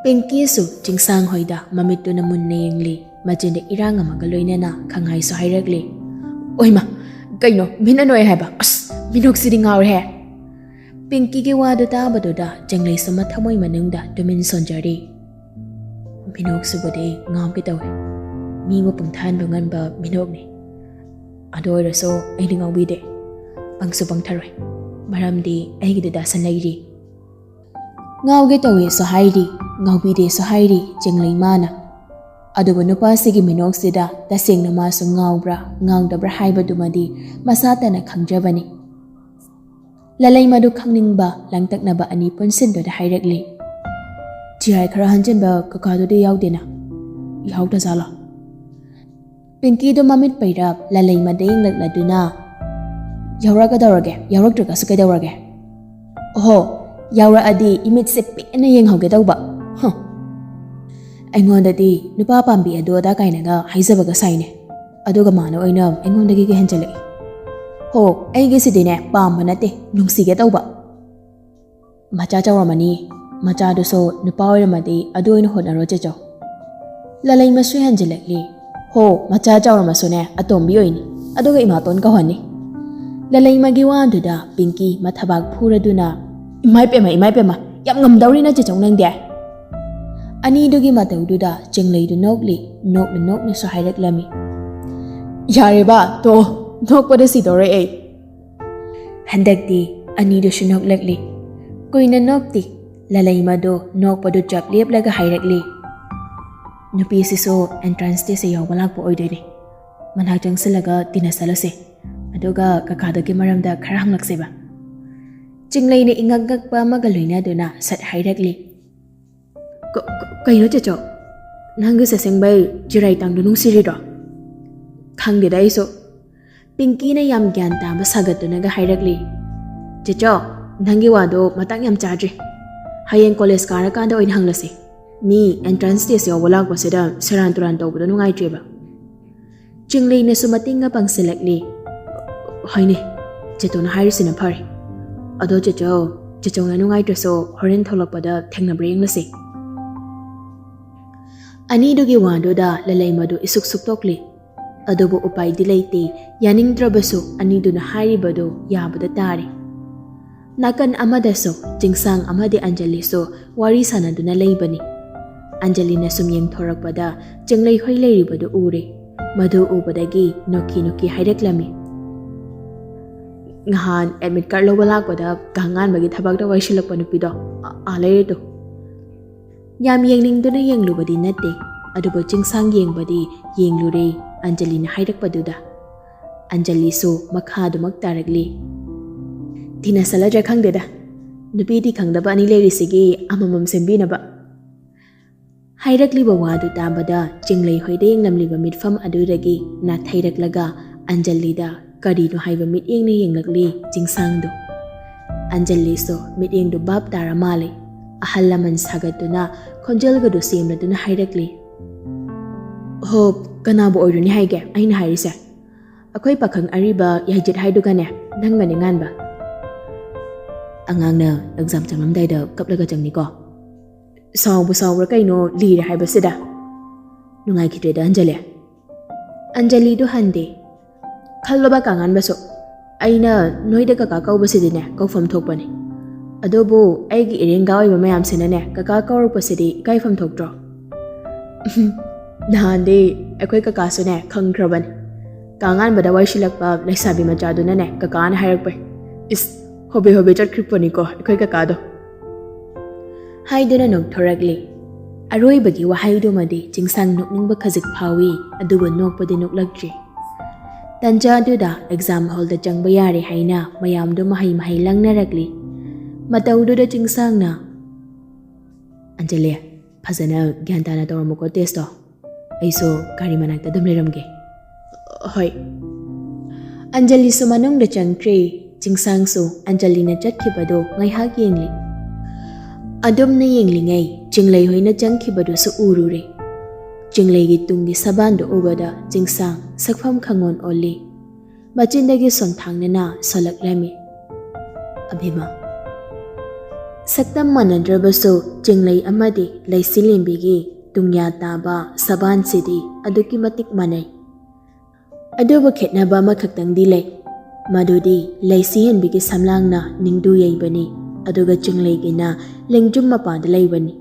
ꯄꯤꯡꯀꯤꯁꯨ ꯆꯤꯡꯁꯥꯡ ꯍꯣꯏꯗ ꯃꯃꯤꯠꯇꯨꯅ ꯃꯨꯟꯅ ꯌꯦꯡꯂꯤ꯫ ꯃꯆꯤꯟꯗ ꯏꯔꯥꯡ ꯑꯃꯒ ꯂꯣꯏꯅꯅ ꯈꯪꯍꯥꯏꯁꯨ ꯍꯥꯏꯔꯛꯂꯤ, "ꯑꯣꯏꯃ, ꯀꯩꯅꯣ ꯃꯤꯠꯅ ꯅꯣꯛꯑꯦ ꯍꯥꯏꯕ? ꯑꯁ, ꯃꯤꯅꯣꯛꯁꯤꯗꯤ ꯉꯥꯎꯔꯦꯍꯦ!" ꯄꯤꯡꯀꯤꯒꯤ ꯋꯥꯗꯨ ꯇꯥꯕꯗꯨꯗ ꯆꯤꯡꯂꯩꯁꯨ ꯃꯊꯃꯣꯏ ꯃꯅꯨꯡꯗ ꯇꯨꯃꯤꯟ ꯁꯣꯟꯖꯔꯤ꯫ "ꯃꯤꯅꯣꯛꯁꯤꯕꯨꯗꯤ ꯉꯥꯎꯒꯦ ꯇꯧꯏ꯫ ꯃꯤꯕꯨ ꯄꯨꯡꯊꯥꯍꯟꯕ ꯉꯝꯕ ꯃꯤꯅꯣꯛꯅꯤ꯫ ꯑꯗꯨ ꯑꯣꯏꯔꯁꯨ ꯑꯩꯗꯤ ꯉꯥꯎꯕꯤꯗꯦ, ꯄꯪꯁꯨ ꯄꯪꯊꯔꯣꯏ, ꯃꯔꯝꯗꯤ ꯑꯩꯒꯤꯗꯤ ꯗꯥꯁꯟ ꯂꯩꯔꯤ꯫ ꯉꯥꯎꯒꯦ ꯇꯧꯋꯦꯁꯨ ꯍꯥꯏꯔꯤ, ꯉꯥꯎꯕꯤꯗꯦꯁꯨ ꯍꯥꯏꯔꯤ ꯆꯤꯡꯂꯩꯃꯥꯅ꯫ ꯑꯗꯨꯕꯨ ꯅꯨꯄꯥꯁꯤꯒꯤ ꯃꯤꯅꯣꯛꯁꯤꯗ ꯇꯁꯦꯡꯅ ꯃꯥꯁꯨ ꯉꯥꯎꯕ꯭ꯔꯥ ꯉꯥꯎꯗꯕ꯭ꯔꯥ ꯍꯥꯏꯕꯗꯨꯃꯗꯤ ꯃꯁꯥꯇꯅ ꯈꯪꯖꯕꯅꯤ꯫ ꯂꯂꯩꯃꯗꯨ ꯈꯪꯅꯤꯡꯕ ꯂꯥꯡꯇꯛꯅꯕ ꯑꯅꯤ ꯄꯨꯟꯁꯤꯟꯗꯨꯅ ꯍꯥꯏꯔꯛꯂꯤ꯫ "ꯆꯤꯔꯥꯏ ꯈꯔ ꯍꯟꯖꯤꯟꯕ ꯀꯀꯥꯗꯨꯗꯤ ꯌꯥꯎꯗꯦꯅ?" "ꯌꯥꯎꯗꯖꯥꯠꯂꯣ?" ꯄꯤꯡꯀꯤꯗꯨ ꯃꯃꯤꯠ ꯄꯩꯔꯞ ꯂꯂꯩꯃꯗ ꯌꯦꯡꯂꯛꯂꯗꯨꯅ, "ꯌꯥꯎꯔꯛꯀꯗꯧꯔꯒꯦ, ꯌꯥꯎꯔꯛꯇ꯭ꯔꯒꯁꯨ ꯀꯩꯗꯧꯔꯒꯦ? ꯑꯣꯍꯣ, ꯌꯥꯎꯔꯛꯑꯗꯤ ꯏꯃꯤꯠꯁꯦ ꯄꯦꯟꯅ ꯌꯦꯡꯍꯧꯒꯦ ꯇꯧꯕ꯫ ꯍ꯫ ꯑꯩꯉꯣꯟꯗꯗꯤ ꯅꯨꯄꯥ ꯄꯥꯝꯕꯤ ꯑꯗꯨ ꯑꯗꯥ ꯀꯥꯏꯅꯒ ꯍꯥꯏꯖꯕꯒ ꯁꯥꯏꯅꯦ꯫ ꯑꯗꯨꯒ ꯃꯥꯅ ꯑꯣꯏꯅ ꯑꯩꯉꯣꯟꯗꯒꯤꯒ ꯍꯦꯟꯖꯜꯂꯛꯏ꯫ ꯍꯣ, ꯑꯩꯒꯤꯁꯤꯗꯤꯅꯦ ꯄꯥꯝꯕ ꯅꯠꯇꯦ, ꯅꯨꯡꯁꯤꯒꯦ ꯇꯧꯕ꯫ ꯃꯆꯥ ꯆꯥꯎꯔꯝꯃꯅꯤ, ꯃꯆꯥꯗꯨꯁꯨ ꯅꯨꯄꯥ ꯑꯣꯏꯔꯝꯃꯗꯤ ꯑꯗꯨ ꯑꯣꯏꯅ ꯍꯣꯠꯅꯔꯣ ꯆꯦꯆꯧ꯫" ꯂꯂꯩꯃꯁꯨ ꯍꯦꯟꯖꯤꯜꯂꯛꯂꯤ꯫ "ꯍꯣ, ꯃꯆꯥ ꯆꯥꯎꯔꯝꯃꯁꯨꯅꯦ ꯑꯇꯣꯝꯕꯤ ꯑꯣꯏꯅꯤ, ꯑꯗꯨꯒ ꯏꯃꯥꯇꯣꯟ ꯀꯧꯍꯟꯅꯤ꯫" ꯂꯂꯩꯃꯒꯤ ꯋꯥꯗꯨꯗ ꯄꯤꯡꯀꯤ ꯃꯊꯕꯥꯛ ꯐꯨꯔꯗꯨꯅ, "ꯏꯃꯥꯏ ꯄꯦꯝꯃ, ꯏꯃꯥꯏ ꯄꯦꯝꯃ, ꯌꯥꯝ ꯉꯝꯗꯧꯔꯤꯅ ꯆꯦꯆꯧ ꯅꯪꯗꯤ?" ꯑꯅꯤꯗꯨꯒꯤ ꯃꯇꯧꯗꯨꯗ ꯆꯤꯡꯂꯩꯗꯨ ꯅꯣꯛꯂꯤ, ꯅꯣꯛꯅ ꯅꯣꯛꯅꯁꯨ ꯍꯥꯏꯔꯛꯂꯝꯃꯤ꯫ "ꯌꯥꯔꯦꯕ, ꯇꯣ, ꯅꯣꯛꯄꯗ ꯁꯤꯗꯧꯔꯦ ꯑꯩ꯫" ꯍꯟꯗꯛꯇꯤ ꯑꯅꯤꯗꯨꯁꯨ ꯅꯣꯛꯂꯛꯂꯤ꯫ ꯀꯨꯏꯅ ꯅꯣꯛꯇꯦ꯫ ꯂꯂꯩꯃꯗꯨ ꯅꯣꯛꯄꯗꯨ ꯆꯞ ꯂꯦꯞꯂꯒ ꯍꯥꯏꯔꯛꯂꯤ, "ꯅꯨꯄꯤꯁꯤꯁꯨ entrance test ꯌꯥꯎꯕ ꯂꯥꯛꯄ ꯑꯣꯏꯗꯣꯏꯅꯦ꯫ ꯃꯅꯥꯛ ꯆꯪꯁꯤꯜꯂꯒ ꯇꯤꯟꯅꯁꯜꯂꯁꯦ꯫ ꯑꯗꯨꯒ ꯀꯀꯥꯗꯨꯒꯤ ꯃꯔꯝꯗ ꯈꯔ ꯍꯪꯂꯛꯁꯦꯕ꯫" ꯆꯤꯡꯂꯩꯅ ꯏꯉꯛ ꯉꯛꯄ ꯑꯃꯒ ꯂꯣꯏꯅꯗꯨꯅ ꯁꯠ ꯍꯥꯏꯔꯛꯂꯤ, "ꯀ-, ꯀ-, ꯀꯩꯅꯣ ꯆꯦꯆꯧ? ꯅꯪꯒꯤꯁꯦ ꯑꯁꯦꯡꯕꯩ ꯆꯤꯔꯥꯏ ꯇꯥꯡꯗꯣ ꯅꯨꯡꯁꯤꯔꯤꯔꯣ?" "ꯈꯪꯗꯦꯗ ꯑꯩꯁꯨ꯫" ꯄꯤꯡꯀꯤꯅ ꯌꯥꯝ ꯒ꯭ꯌꯥꯟ ꯇꯥꯕ ꯁꯥꯒꯠꯇꯨꯅꯒ ꯍꯥꯏꯔꯛꯂꯤ, "ꯆꯦꯆꯧ, ꯅꯪꯒꯤ ꯋꯥꯗꯣ ꯃꯇꯥꯡ ꯌꯥꯝ ꯆꯥꯗ꯭ꯔꯤ꯫ ꯍꯌꯦꯡ ꯀꯣꯂꯦꯖ ꯀꯥꯔꯀꯥꯟꯗ ꯑꯣꯏꯅ ꯍꯪꯂꯁꯤ꯫ ꯃꯤ entrance test ꯌꯥꯎꯕ ꯂꯥꯛꯄꯁꯤꯗ ꯁꯦꯔꯥꯟ ꯇꯨꯔꯥꯟ ꯇꯧꯕꯗꯣ ꯅꯨꯡꯉꯥꯏꯇ꯭ꯔꯦꯕ꯫" ꯆꯤꯡꯂꯩꯅꯁꯨ ꯃꯇꯦꯡꯒ ꯄꯥꯡꯁꯤꯜꯂꯛꯂꯤ꯫ "ꯍꯣꯏꯅꯦ, ꯆꯦꯇꯣꯅ ꯍꯥꯏꯔꯤꯁꯤꯅ ꯐꯔꯦ꯫ ꯑꯗꯣ ꯆꯦꯆꯧ, ꯆꯦꯆꯧꯅ ꯅꯨꯡꯉꯥꯏꯇ꯭ꯔꯁꯨ ꯍꯣꯔꯦꯟ ꯊꯣꯛꯂꯛꯄꯗ ꯊꯦꯡꯅꯕ꯭ꯔꯥ ꯌꯦꯡꯂꯁꯤ꯫" ꯑꯅꯤꯗꯨꯒꯤ ꯋꯥꯗꯨꯗ ꯂꯂꯩꯃꯗꯨ ꯏꯁꯨꯛ ꯁꯨꯛꯇꯣꯛꯂꯤ꯫ ꯑꯗꯨꯕꯨ ꯎꯄꯥꯏꯗꯤ ꯂꯩꯇꯦ꯫ ꯌꯥꯅꯤꯡꯗ꯭ꯔꯕꯁꯨ ꯑꯅꯤꯗꯨꯅ ꯍꯥꯏꯔꯤꯕꯗꯨ ꯌꯥꯕꯗ ꯇꯥꯔꯦ꯫ ꯅꯥꯀꯟ ꯑꯃꯗꯁꯨ ꯆꯤꯡꯁꯥꯡ ꯑꯃꯗꯤ ꯑꯟꯖꯂꯤꯁꯨ ꯋꯥꯔꯤ ꯁꯥꯟꯅꯗꯨꯅ ꯂꯩꯕꯅꯤ꯫ ꯑꯟꯖꯂꯤꯅ ꯁꯨꯝ ꯌꯦꯡꯊꯣꯔꯛꯄꯗ ꯆꯤꯡꯂꯩꯍꯣꯏ ꯂꯩꯔꯤꯕꯗꯨ ꯎꯔꯦ꯫ ꯃꯗꯨ ꯎꯕꯗꯒꯤ ꯅꯣꯛꯈꯤ ꯅꯣꯛꯈꯤ ꯍꯥꯏꯔꯛꯂꯝꯃꯤ, "ꯅꯍꯥꯟ ꯑꯦꯗꯃꯤꯠ ꯀꯥꯔꯗ ꯂꯧꯕ ꯂꯥꯛꯄꯗ ꯀꯥꯡꯉꯥꯟꯕꯒꯤ ꯊꯕꯛꯇ ꯋꯥꯏꯁꯤꯜꯂꯛꯄ ꯅꯨꯄꯤꯗꯣ, ꯑ-, ꯑꯥ ꯂꯩꯔꯦꯗꯣ꯫" ꯌꯥꯝ ꯌꯦꯡꯅꯤꯡꯗꯨꯅ ꯌꯦꯡꯂꯨꯕꯗꯤ ꯅꯠꯇꯦ, ꯑꯗꯨꯕꯨ ꯆꯤꯡꯁꯥꯡ ꯌꯦꯡꯕꯗꯤ ꯌꯦꯡꯂꯨꯔꯦ꯫ ꯑꯟꯖꯂꯤꯅ ꯍꯥꯏꯔꯛꯄꯗꯨꯗ ꯑꯟꯖꯂꯤꯁꯨ ꯃꯈꯥꯗꯨꯃꯛ ꯇꯥꯔꯛꯂꯤ꯫ "ꯊꯤꯅ ꯁꯜꯂꯗ꯭ꯔꯥ ꯈꯪꯗꯦꯗ, ꯅꯨꯄꯤꯗꯤ ꯈꯪꯗꯕ ꯑꯅꯤ ꯂꯩꯔꯤꯁꯤꯒꯤ ꯑꯃꯃꯝ ꯁꯦꯝꯕꯤꯅꯕ꯫" ꯍꯥꯏꯔꯛꯂꯤꯕ ꯋꯥꯗꯨ ꯇꯥꯕꯗ ꯆꯤꯡꯂꯩꯍꯣꯏꯗ ꯌꯦꯡꯂꯝꯂꯤꯕ ꯃꯤꯠꯐꯝ ꯑꯗꯨꯗꯒꯤ ꯅꯥꯊꯩꯔꯛꯂꯒ ꯑꯟꯖꯂꯤꯗ ꯀꯔꯤꯅꯣ ꯍꯥꯏꯕ ꯃꯤꯠꯌꯦꯡꯅ ꯌꯦꯡꯂꯛꯂꯤ ꯆꯤꯡꯁꯥꯡꯗꯨ꯫ ꯑꯟꯖꯂꯤꯁꯨ ꯃꯤꯠꯌꯦꯡꯗꯨ ꯚꯥꯞ ꯇꯥꯔ ꯃꯥꯜꯂꯦ꯫ ꯑꯍꯜ ꯂꯃꯟ ꯁꯥꯒꯠꯇꯨꯅ ꯈꯣꯟꯖꯦꯜꯒꯗꯨ ꯁꯦꯝꯂꯗꯨꯅ ꯍꯥꯏꯔꯛꯂꯤ, "ꯍꯣ, ꯀꯅꯥꯕꯨ ꯑꯣꯏꯔꯨꯅꯤ ꯍꯥꯏꯒꯦ ꯑꯩꯅ ꯍꯥꯏꯔꯤꯁꯦ? ꯑꯩꯈꯣꯏ ꯄꯥꯈꯪ ꯑꯔꯤꯕ ꯌꯥꯏꯖꯤꯠ ꯍꯥꯏꯗꯨꯒꯅꯦ, ꯅꯪꯒꯅꯦ ꯉꯥꯟꯕ꯫" "ꯑꯉꯥꯡꯅ ꯑꯦꯛꯖꯥꯝ ꯆꯪꯂꯝꯗꯥꯏꯗ ꯀꯞꯂꯒ ꯆꯪꯅꯤꯀꯣ꯫ ꯁꯥꯎꯕꯨ ꯁꯥꯎꯕ꯭ꯔꯥ ꯀꯩꯅꯣ ꯂꯤꯔꯦ ꯍꯥꯏꯕꯁꯤꯗ꯫ ꯅꯨꯡꯉꯥꯏꯈꯤꯗ꯭ꯔꯦꯗ ꯑꯟꯖꯂꯤ꯫" ꯑꯟꯖꯂꯤꯗꯨ ꯍꯟꯗꯦ꯫ "ꯈꯜꯂꯣꯕ ꯀꯥꯉꯥꯟꯕꯁꯨ, ꯑꯩꯅ ꯅꯣꯏꯗ ꯀꯀꯥ ꯀꯧꯕꯁꯤꯗꯤꯅꯦ ꯀꯧꯐꯝ ꯊꯣꯛꯄꯅꯤ꯫ ꯑꯗꯨꯕꯨ ꯑꯩꯒꯤ ꯏꯔꯦꯡꯒꯥ ꯑꯣꯏꯕ ꯃꯌꯥꯝꯁꯤꯅꯅꯦ ꯀꯀꯥ ꯀꯧꯔꯛꯄꯁꯤꯗꯤ ꯏꯀꯥꯏꯐꯝ ꯊꯣꯛꯇ꯭ꯔꯣ?" "ꯅꯍꯥꯟꯗꯤ ꯑꯩꯈꯣꯏ ꯀꯀꯥꯁꯨꯅꯦ ꯈꯪꯈ꯭ꯔꯕꯅꯤ꯫ ꯀꯥꯉꯥꯟꯕꯗ ꯋꯥꯏꯁꯤꯜꯂꯛꯄ ꯂꯩꯁꯥꯕꯤ ꯃꯆꯥꯗꯨꯅꯅꯦ ꯀꯀꯥꯅ ꯍꯥꯏꯔꯛꯄꯩ꯫ ꯏꯁ, ꯍꯣꯕꯦ ꯍꯣꯕꯦ ꯆꯠꯈ꯭ꯔꯤꯄꯣꯠꯅꯤꯀꯣ ꯑꯩꯈꯣꯏ ꯀꯀꯥꯗꯣ꯫" ꯍꯥꯏꯗꯨꯅ ꯅꯣꯛꯊꯣꯔꯛꯂꯤ꯫ ꯑꯔꯣꯏꯕꯒꯤ ꯋꯥꯍꯩꯗꯨꯃꯗꯤ ꯆꯤꯡꯁꯥꯡ ꯅꯣꯛꯅꯤꯡꯕ ꯈꯖꯤꯛ ꯐꯥꯎꯏ, ꯑꯗꯨꯕꯨ ꯅꯣꯛꯄꯗꯤ ꯅꯣꯛꯂꯛꯇ꯭ꯔꯤ꯫ ꯇꯟꯖꯥ ꯑꯗꯨꯗ ꯑꯦꯛꯖꯥꯝ ꯍꯣꯜꯗ ꯆꯪꯕ ꯌꯥꯔꯦ ꯍꯥꯏꯅ ꯃꯌꯥꯝꯗꯨ ꯃꯍꯩ ꯃꯍꯩ ꯂꯪꯅꯔꯛꯂꯤ꯫ ꯃꯇꯧꯗꯨꯗ ꯆꯤꯡꯁꯥꯡꯅ, "ꯑꯟꯖꯂꯤ, ꯐꯖꯅ ꯒ꯭ꯌꯥꯟ ꯇꯥꯅ ꯇꯧꯔꯝꯃꯨꯀꯣ ꯇꯦꯁꯇꯣ꯫ ꯑꯩꯁꯨ ꯒꯥꯔꯤ ꯃꯅꯥꯛꯇ ꯑꯗꯨꯝ ꯂꯩꯔꯝꯒꯦ꯫" "ꯍꯣꯏ꯫" ꯑꯟꯖꯂꯤꯁꯨ ꯃꯅꯨꯡꯗ ꯆꯪꯈ꯭ꯔꯦ꯫ ꯆꯤꯡꯁꯥꯡꯁꯨ ꯑꯟꯖꯂꯤꯅ ꯆꯠꯈꯤꯕꯗꯨ ꯉꯥꯏꯍꯥꯛ ꯌꯦꯡꯂꯤ꯫ ꯑꯗꯨꯝꯅ ꯌꯦꯡꯂꯤꯉꯩ ꯆꯤꯡꯂꯩ ꯍꯣꯏꯅ ꯆꯪꯈꯤꯕꯗꯨꯁꯨ ꯎꯔꯨꯔꯦ꯫ ꯆꯤꯡꯂꯩꯒꯤ ꯇꯨꯡꯒꯤ ꯁꯕꯥꯟꯗꯨ ꯎꯕꯗ ꯆꯤꯡꯁꯥꯡ ꯁꯛꯐꯝ ꯈꯪꯑꯣꯟ ꯑꯣꯜꯂꯤ꯫ ꯃꯆꯤꯟꯗꯒꯤ ꯁꯣꯟꯊꯥꯡꯅꯅ ꯁꯣꯜꯂꯛꯂꯝꯃꯤ, "ꯑꯕꯦꯝꯃ꯫" ꯁꯛꯇꯝ ꯃꯥꯟꯅꯗ꯭ꯔꯕꯁꯨ ꯆꯤꯡꯂꯩ ꯑꯃꯗꯤ ꯂꯩꯁꯤꯂꯦꯝꯕꯤꯒꯤ ꯇꯨꯡꯌꯥ ꯇꯥꯕ ꯁꯕꯥꯟꯁꯤꯗꯤ ꯑꯗꯨꯛꯀꯤ ꯃꯇꯤꯛ ꯃꯥꯟꯅꯩ꯫ ꯑꯗꯨꯕꯨ ꯈꯦꯠꯅꯕ ꯑꯃꯈꯛꯇꯪꯗꯤ ꯂꯩ, ꯃꯗꯨꯗꯤ ꯂꯩꯁꯤꯍꯦꯟꯕꯤꯒꯤ ꯁꯝꯂꯥꯡꯅ ꯅꯤꯡꯗꯨ ꯌꯩꯕꯅꯤ, ꯑꯗꯨꯒ ꯆꯤꯡꯂꯩꯒꯤꯅ ꯂꯦꯡꯖꯨꯝ ꯃꯄꯥꯗ ꯂꯩꯕꯅꯤ꯫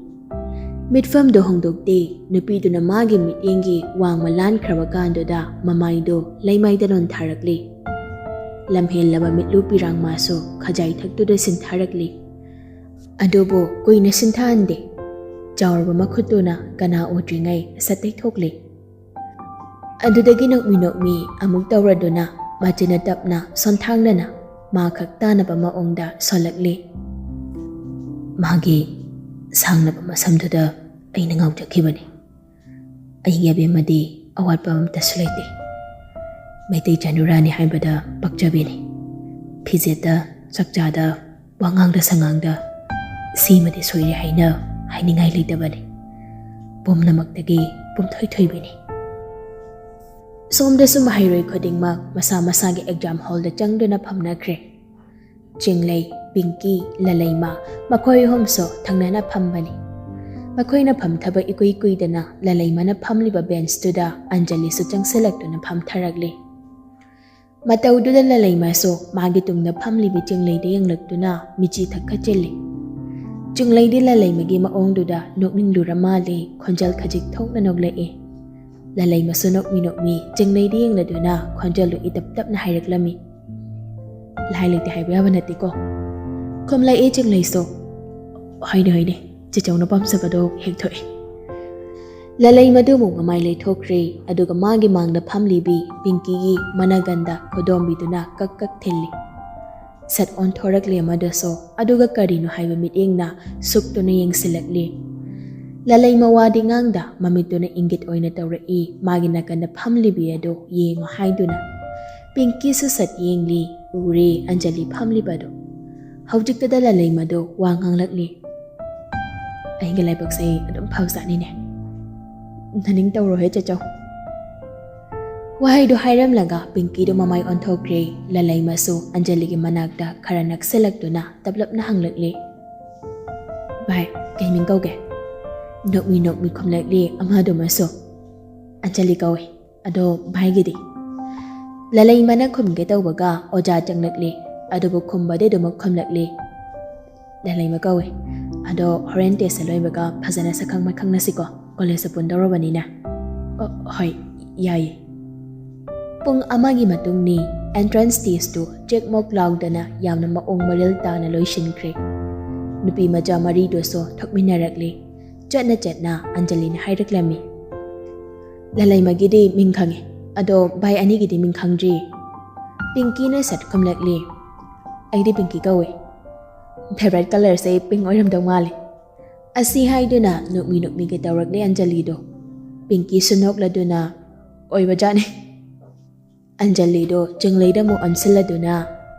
ꯃꯤꯠꯐꯝꯗꯨ ꯍꯣꯡꯗꯣꯛꯇꯦ꯫ ꯅꯨꯄꯤꯗꯨꯅ ꯃꯥꯒꯤ ꯃꯤꯠꯌꯦꯡꯒꯤ ꯋꯥꯡꯃ ꯂꯥꯟꯈ꯭ꯔꯕ ꯀꯥꯟꯗꯨꯗ ꯃꯃꯥꯏꯗꯨ ꯂꯩꯃꯥꯏꯗ ꯅꯣꯟꯊꯔꯛꯂꯤ꯫ ꯂꯝꯍꯦꯜꯂꯕ ꯃꯤꯠꯂꯨ ꯄꯤꯔꯥꯡ ꯃꯥꯁꯨ ꯈꯖꯥꯏ ꯊꯛꯇꯨꯗ ꯁꯤꯟꯊꯔꯛꯂꯤ꯫ ꯑꯗꯨꯕꯨ ꯀꯨꯏꯅ ꯁꯤꯟꯊꯍꯟꯗꯦ꯫ ꯆꯥꯎꯔꯕ ꯃꯈꯨꯠꯇꯨꯅ ꯀꯅꯥ ꯎꯗ꯭ꯔꯤꯉꯩ ꯁꯠ ꯇꯩꯊꯣꯛꯂꯤ꯫ ꯑꯗꯨꯗꯒꯤ ꯅꯣꯛꯃꯤ ꯅꯣꯛꯃꯤ ꯑꯃꯨꯛ ꯇꯧꯔꯗꯨꯅ ꯃꯆꯤꯟꯅ ꯇꯞꯅ ꯁꯣꯟꯊꯥꯡꯅꯅ ꯃꯥ ꯈꯛ ꯇꯥꯅꯕ ꯃꯑꯣꯡꯗ ꯁꯣꯜꯂꯛꯂꯤ꯫ ꯃꯥꯒꯤ ꯁꯥꯡꯂꯕ ꯃꯁꯝꯗꯨꯗ ꯑꯩꯅ ꯉꯥꯎꯖꯈꯤꯕꯅꯤ꯫ ꯑꯩꯒꯤ ꯑꯕꯦꯝꯃꯗꯤ ꯑꯋꯥꯠꯄ ꯑꯃꯠꯇꯁꯨ ꯂꯩꯇꯦ꯫ ꯃꯩꯇꯩ ꯆꯅꯨꯔꯥꯅꯤ ꯍꯥꯏꯕꯗ ꯄꯛꯆꯕꯤꯅꯤ꯫ ꯐꯤꯖꯦꯠꯇ, ꯆꯥꯛꯆꯥꯗ, ꯋꯥꯉꯥꯡꯗ ꯁꯉꯥꯡꯗ ꯁꯤꯃꯗꯤ ꯁꯣꯏꯔꯦ ꯍꯥꯏꯅ ꯍꯥꯏꯅꯤꯡꯉꯥꯏ ꯂꯩꯇꯕꯅꯤ꯫ ꯄꯨꯝꯅꯃꯛꯇꯒꯤ ꯄꯨꯝꯊꯣꯏ ꯊꯣꯏꯕꯤꯅꯤ꯫ ꯁꯣꯝꯗꯁꯨ ꯃꯍꯩꯔꯣꯏ ꯈꯨꯗꯤꯡꯃꯛ ꯃꯁꯥ ꯃꯁꯥꯒꯤ ꯑꯦꯛꯖꯥꯝ ꯍꯣꯜꯗ ꯆꯪꯗꯨꯅ ꯐꯝꯅꯈ꯭ꯔꯦ꯫ ꯆꯤꯡꯂꯩ, ꯄꯤꯡꯀꯤ, ꯂꯂꯩꯃ, ꯃꯈꯣꯏ ꯑꯍꯨꯝꯁꯨ ꯊꯪꯅꯅ ꯐꯝꯕꯅꯤ꯫ ꯃꯈꯣꯏꯅ ꯐꯝꯊꯕ ꯏꯀꯨꯏ ꯀꯨꯏꯗꯅ ꯂꯂꯩꯃꯅ ꯐꯝꯂꯤꯕ ꯕꯦꯟꯁꯇꯨꯗ ꯑꯟꯖꯂꯤꯁꯨ ꯆꯪꯁꯤꯜꯂꯛꯇꯨꯅ ꯐꯝꯊꯔꯛꯂꯤ꯫ ꯃꯇꯧꯗꯨꯗ ꯂꯂꯩꯃꯁꯨ ꯃꯥꯒꯤ ꯇꯨꯡꯗ ꯐꯝꯂꯤꯕꯤ ꯆꯤꯡꯂꯩꯗ ꯌꯦꯡꯂꯛꯇꯨꯅ ꯃꯤꯆꯤ ꯊꯛꯀꯠꯆꯤꯜꯂꯤ꯫ ꯆꯤꯡꯂꯩꯗꯤ ꯂꯂꯩꯃꯒꯤ ꯃꯑꯣꯡꯗꯨꯗ ꯅꯣꯛꯅꯤꯡꯂꯨꯔ ꯃꯥꯜꯂꯦ, ꯈꯣꯟꯖꯦꯜ ꯈꯖꯤꯛ ꯊꯣꯛꯅ ꯅꯣꯛꯂꯛꯏ꯫ ꯂꯂꯩꯃꯁꯨ ꯅꯣꯛꯃꯤ ꯅꯣꯛꯃꯤ ꯆꯤꯡꯂꯩꯗ ꯌꯦꯡꯂꯗꯨꯅ ꯈꯣꯟꯖꯦꯜꯗꯨ ꯏꯇꯞ ꯇꯞꯅ ꯍꯥꯏꯔꯛꯂꯝꯃꯤ꯫ ꯂꯥꯏ ꯂꯩꯇꯦ ꯍꯥꯏꯕ ꯌꯥꯕ ꯅꯠꯇꯦꯀꯣ꯫ ꯈꯨꯝꯂꯛꯏ ꯆꯤꯡꯂꯩꯁꯨ꯫ ꯍꯣꯏꯅꯦ ꯍꯣꯏꯅꯦ, ꯆꯦꯆꯧꯅ ꯄꯥꯝꯖꯕꯗꯣ ꯍꯦꯛ ꯊꯣꯛꯑꯦ꯫ ꯂꯂꯩꯃꯗꯨ ꯑꯃꯨꯛ ꯃꯃꯥꯏ ꯂꯩꯊꯣꯛꯈ꯭ꯔꯦ, ꯑꯗꯨꯒ ꯃꯥꯒꯤ ꯃꯥꯡꯗ ꯐꯝꯂꯤꯕꯤ ꯄꯤꯡꯀꯤꯒꯤ ꯃꯅꯥꯒꯟꯗ ꯈꯨꯗꯣꯝꯕꯤꯗꯨꯅ ꯀꯛ ꯀꯛ ꯊꯤꯜꯂꯤ꯫ ꯁꯠ ꯑꯣꯟꯊꯣꯔꯛꯂꯦ ꯑꯃꯗꯨꯁꯨ, ꯑꯗꯨꯒ ꯀꯔꯤꯅꯣ ꯍꯥꯏꯕ ꯃꯤꯠꯌꯦꯡꯅ ꯁꯨꯛꯇꯨꯅ ꯌꯦꯡꯁꯤꯜꯂꯛꯂꯤ꯫ ꯂꯂꯩꯃ ꯋꯥꯗꯤ ꯉꯥꯡꯗ ꯃꯃꯤꯠꯇꯨꯅ ꯏꯪꯒꯤꯠ ꯑꯣꯏꯅ ꯇꯧꯔꯛꯏ, ꯃꯥꯒꯤ ꯅꯥꯀꯟꯗ ꯐꯝꯂꯤꯕꯤ ꯑꯗꯨ ꯌꯦꯡꯉꯨ ꯍꯥꯏꯗꯨꯅ꯫ ꯄꯤꯡꯀꯤꯁꯨ ꯁꯠ ꯌꯦꯡꯂꯤ, ꯎꯔꯦ ꯑꯟꯖꯂꯤ ꯐꯝꯂꯤꯕꯗꯨ꯫ ꯍꯧꯖꯤꯛꯇꯗ ꯂꯂꯩꯃꯗꯨ ꯋꯥ ꯉꯥꯡꯂꯛꯂꯤ꯫ ꯑꯩꯒꯤ ꯂꯥꯏꯕꯛꯁꯦ ꯑꯗꯨꯝ ꯐꯕꯖꯥꯠꯅꯤꯅꯦ꯫ ꯅꯅꯤꯡ ꯇꯧꯔꯣꯍꯦ ꯆꯦꯆꯧ꯫ ꯋꯥꯍꯩꯗꯨ ꯍꯥꯏꯔꯝꯂꯒ ꯄꯤꯡꯀꯤꯗꯨ ꯃꯃꯥꯏ ꯑꯣꯟꯊꯣꯛꯈ꯭ꯔꯦ꯫ ꯂꯂꯩꯃꯁꯨ ꯑꯟꯖꯂꯤꯒꯤ ꯃꯅꯥꯛꯇ ꯈꯔ ꯅꯛꯁꯤꯜꯂꯛꯇꯨꯅ ꯇꯞꯂꯞꯅ ꯍꯪꯂꯛꯂꯤ, "ꯚꯥꯏ, ꯀꯩ ꯃꯤꯡ ꯀꯧꯒꯦ?" ꯅꯣꯛꯃꯤ ꯅꯣꯛꯃꯤ ꯈꯨꯝꯂꯛꯂꯤ ꯑꯃꯗꯨꯃꯁꯨ꯫ "ꯑꯟꯖꯂꯤ ꯀꯧꯏ꯫ ꯑꯗꯣ ꯚꯥꯏꯒꯤꯗꯤ?" ꯂꯂꯩꯃꯅ ꯈꯨꯝꯒꯦ ꯇꯧꯕꯒ ꯑꯣꯖꯥ ꯆꯪꯂꯛꯂꯤ, ꯑꯗꯨꯕꯨ ꯈꯨꯝꯕꯗꯤ ꯑꯗꯨꯃꯛ ꯈꯨꯝꯂꯛꯂꯤ꯫ ꯂꯂꯩꯃ ꯀꯧꯏ꯫ ꯑꯗꯣ ꯍꯣꯔꯦꯟ ꯇꯦꯁ ꯂꯣꯏꯕꯒ ꯐꯖꯅ ꯁꯛꯈꯪ ꯃꯥꯏꯈꯪꯅꯁꯤꯀꯣ, ꯀꯣꯂꯦꯖꯇ ꯄꯨꯟꯗꯧꯔꯕꯅꯤꯅ꯫ ꯑ, ꯍꯣꯏ, ꯌꯥꯏꯌꯦ꯫ ꯄꯨꯡ ꯑꯃꯒꯤ ꯃꯇꯨꯡꯅꯤ꯫ ꯑꯦꯟꯇ꯭ꯔꯥꯟꯁ ꯇꯦꯁꯇꯨ ꯆꯦꯛ ꯃꯣꯛ ꯂꯥꯎꯗꯅ ꯌꯥꯝꯅ ꯃꯑꯣꯡ ꯃꯔꯤꯜ ꯇꯥꯅ ꯂꯣꯏꯁꯤꯟꯈ꯭ꯔꯦ꯫ ꯅꯨꯄꯤ ꯃꯆꯥ ꯃꯔꯤꯗꯨꯁꯨ ꯊꯣꯛꯃꯤꯟꯅꯔꯛꯂꯦ꯫ ꯆꯠꯅ ꯆꯠꯅ ꯑꯟꯖꯂꯤꯅ ꯍꯥꯏꯔꯛꯂꯝꯃꯤ, "ꯂꯂꯩꯃꯒꯤꯗꯤ ꯃꯤꯡ ꯈꯪꯉꯦ, ꯑꯗꯣ ꯚꯥꯏ ꯑꯅꯤꯒꯤꯗꯤ ꯃꯤꯡ ꯈꯪꯗ꯭ꯔꯤ?" ꯄꯤꯡꯀꯤꯅ ꯁꯠ ꯈꯨꯝꯂꯛꯂꯤ, "ꯑꯩꯗꯤ ꯄꯤꯡꯀꯤ ꯀꯧꯏ꯫ ꯐꯦꯚꯔꯥꯏꯠ ꯀꯂꯔꯁꯦ ꯄꯤꯡ ꯑꯣꯏꯔꯝꯗꯧ ꯃꯥꯜꯂꯦ"꯫ ꯑꯁꯤ ꯍꯥꯏꯗꯨꯅ ꯅꯣꯛꯃꯤ ꯅꯣꯛꯃꯤꯒ ꯇꯧꯔꯛꯂꯦ ꯑꯟꯖꯂꯤꯗꯣ꯫ ꯄꯤꯡꯀꯤꯁꯨ ꯅꯣꯛꯂꯗꯨꯅ, "ꯑꯣꯏꯕꯖꯥꯠꯅꯤ"꯫ ꯑꯟꯖꯂꯤꯗꯣ ꯆꯤꯡꯂꯩꯗ ꯑꯃꯨꯛ ꯑꯣꯟꯁꯤꯜꯂꯗꯨꯅ,